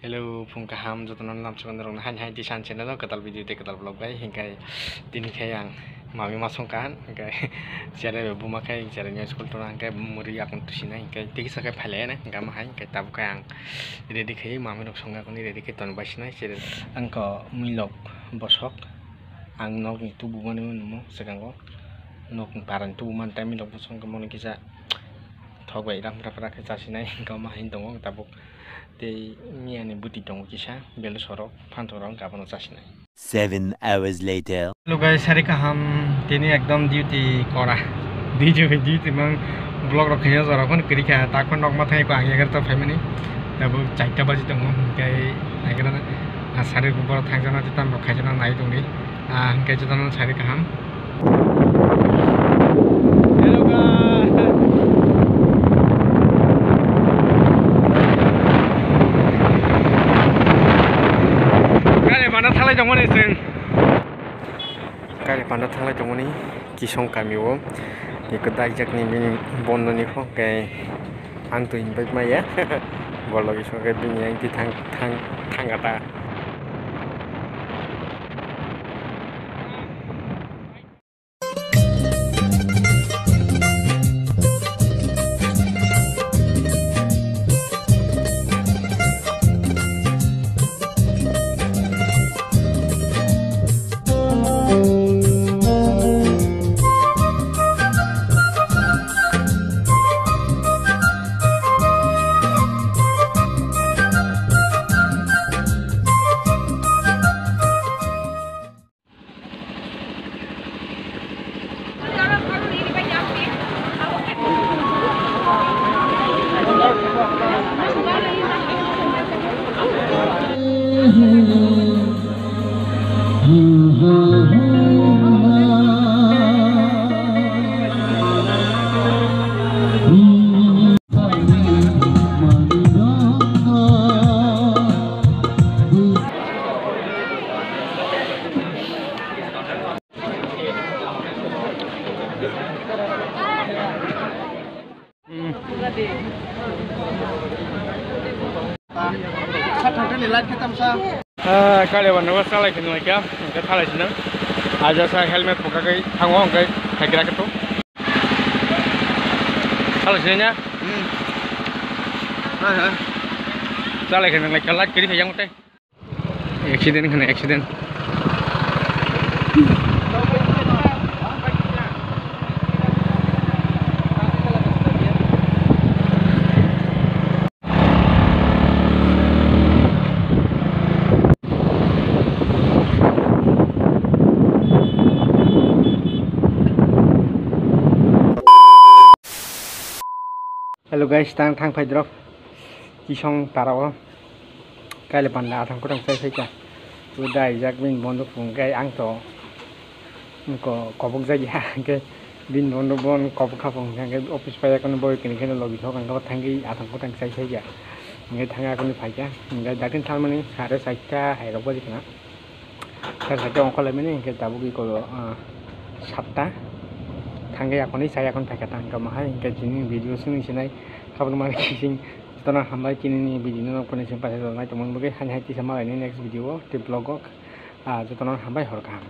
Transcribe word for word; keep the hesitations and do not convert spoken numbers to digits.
Hello, phung kaham jotono lamsokno rokno haini hai tisa channel o kwtal video tei kwtal vlog bai. Hinkhe tini khe ang mami ma songkha, hinkhe cherai bai buma khe cherai ni school tona hinkhe muri yakung tusinai hinkhe tei kisa khe phailai ani hinkhe ama hai hinkhe tabuk khe ang ready khai mami rok songya kuni ready khai toni bai sinai cherai. Ang ko milok bosok ang nok ni tubu mani numo swkango nok ni para ni tubu mani tei milok bosong khe mono kisa thok bai ram rap rak khe chasinai hinkhe ama hai tongo tabuk. Tei miyani bwtwi tongo kisa, belu sorok, phantok rok abono chasinai. Seven hours later. Hello guys, sari kaham, tini ekdom duty kora. Duty, duty mang vlog rok khaina jora phone kwrwi kha, ta khon nok ma thai ko ang egarta phaimani. Tabuk chaita baji tongo, hinkhe egarta na, ah, sari borok thangjakna tei tamrok khaijana nai tongdi. Ah, hinkhe jotono sari kaham. Hello guys. Gari bana thalai tongmani chwng. Gari bana thalai tongmani Kisong kami o. Eko daijakni bini bondoni kho khe. Ang twi hinbai maya. Bolok iso khe bini ang twi thang, thang, thangkha ta. Ah, kale wan wa salai khe nungkha, hwnkhe salai sinang. Aja sa helmet pukagwi thango, hwnkhe haigra khe to. Salai sinanya? Hmm. Hai, hai. Salai khe nang lai kha light kiri khe yang tei. Accident khana accident. Hello guys, tang thang phai drop. Kisong para o. Kaile panda athang kutang chai phai kha. Tu dai jak bini bondo phung kai ang to. Ko kobok jak ya ke bini bondo bon kobok kha phung ke office pai kono boy kini khe logi thok ang thangwi athang kutang chai phai kha. Ngai thang akoni phai kha. Ngai dakin thalmani sare saita hai rok baji khna. Sar saka ongkhorlaimani hinkhe tabuk iko, ah, satta. Thangwi akhorni chaya akhorni phaikha ta hinkhe omo hai hinkhe chini video chini sinai haboni mani kising jotono hambai chini ni video no nokphani sing paisa joto nai tongmani bagwi haini hai tisa malaini next video o tei vlog o, ah, jotono hambai hor kaham.